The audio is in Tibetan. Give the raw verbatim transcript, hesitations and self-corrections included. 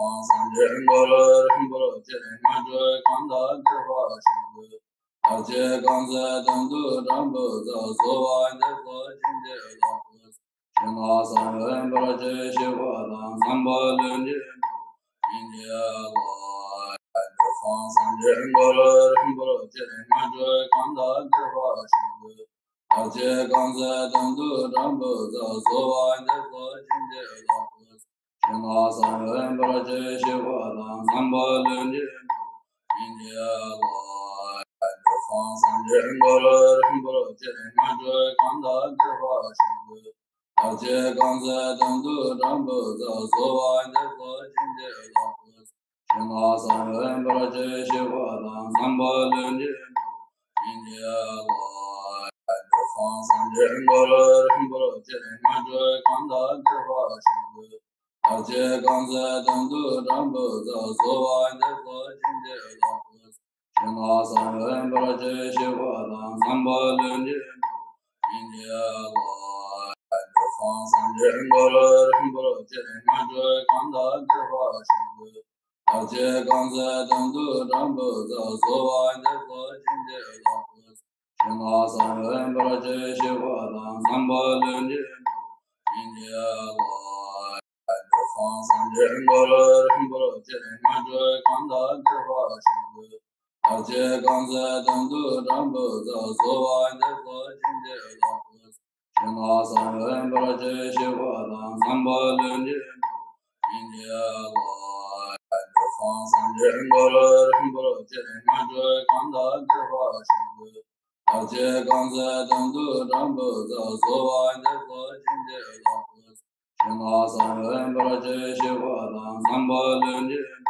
ཁང་སངས་རྒྱས་འཁོར་རིན་པོ་ཆེ་ལྔ་བཅུ་གང་དག་བདེ་བར་གཤེགས་པའི། བར་ཆད་གང་སེལ་དོན་དུ་དྲག་པོའི་ཚོགས། གསོལ་བ་འདེབས་སོ་བཅོམ་ལྡན་ལགས། ཕྱི་ནང་གསང་བའི་བར་ཆད་ཞི་བ་དང་། བསམ་པ་ལྷུན་གྱིས་འགྲུབ་པ་ཡིན་གྱི་ལགས། ཁང་སངས་རྒྱས་འཁོར་རིན་པོ་ཆེ་ལྔ་བཅུ་གང་དག་བདེ་བར་གཤེགས་པའི། བར་ཆད་གང་སེལ་དོན་དུ་དྲག་པོའི་ཚོགས། གསོལ་བ་འདེབས་སོ་བཅོམ་ལྡན་ལགས། ཕྱི་ནང་གསང་བའི་བར་ཆད་ཞི་བ་དང་། བསམ་པ་ལྷུན་གྱིས་འགྲུབ་པ་ཡིན་གྱི་ལགས། ཁང་སངས་རྒྱས་འཁོར་རིན་པོ་ཆེ་ལྔ་བཅུ་གང་དག་བདེ་བར་གཤེགས་པའི། བར་ཆད་གང་སེལ་དོན་དུ་དྲག་པོའི་ཚོགས། གསོལ་བ་འདེབས་སོ་བཅོམ་ལྡན་ལགས། ཕྱི་ནང་གསང་བའི་བར་ཆད་ཞི་བ་དང་། བསམ་པ་ལྷུན་གྱིས་འགྲུབ་པ་ཡིན་གྱི་ལགས། ཁང་སངས་རྒྱས་འཁོར་རིན་པོ་ཆེ་ལྔ་བཅུ་གང་དག་བདེ་བར་གཤེགས་པའི། བར་ཆད་གང་སེལ་དོན་དུ་དྲག་པོའི་ཚོགས། གསོལ་བ་འདེབས་སོ་བཅོམ་ལྡན་ལགས། ཕྱི་ནང་གསང་བའི་བར་ཆད་ཞི་བ་དང་། བསམ་པ་ལྷུན་གྱིས་འགྲུབ་པ་ཡིན་གྱི་ལགས། ཁང་སངས་རྒྱས་འཁོར་རིན་པོ་ཆེ་ལྔ་བཅུ་གང་དག་བདེ་བར་གཤེགས་པའི། བར་ཆད་གང་སེལ་དོན་དུ་དྲག་པོའི་ཚོགས། གསོལ་བ་འདེབས་སོ་བཅོམ་ལྡན་ལགས། ཕྱི་ནང་གསང་བའི་བར་ཆད་ཞི་བ་དང་། བསམ་པ་ལྷུན་གྱིས་འགྲུབ་པ་ཡིན་གྱི་ལགས། ཁང་སངས་རྒྱས་འཁོར་རིན་པོ་ཆེ་ལྔ་བཅུ་གང་དག་བདེ་བར་གཤེགས་པའི། བར་ཆད་གང་སེལ་དོན་དུ་དྲག་པོའི་ཚོགས། གསོལ་བ་འདེབས་སོ་བཅོམ་ལྡན་ལགས། ཕྱི་ནང་གསང་བའི་བར་ཆད་ཞི་བ་དང་། བསམ་པ་ལྷུན་གྱིས་འགྲུབ་པ་ཡིན་གྱི་ལགས། ཁང་སངས་རྒྱས་འཁོར་རིན་པོ་ཆེ་ལྔ་བཅུ་གང་དག་བདེ་བར་གཤེགས་པའི། བར་ཆད་གང་སེལ་དོན་དུ་དྲག་པོའི་ཚོགས། གསོལ་བ་འདེབས་སོ་བཅོམ་ལྡན་ལགས། ཕྱི་ནང་གསང་བའི་བར་ཆད་ཞི་བ་དང་། བསམ་པ་ལྷུན་གྱིས་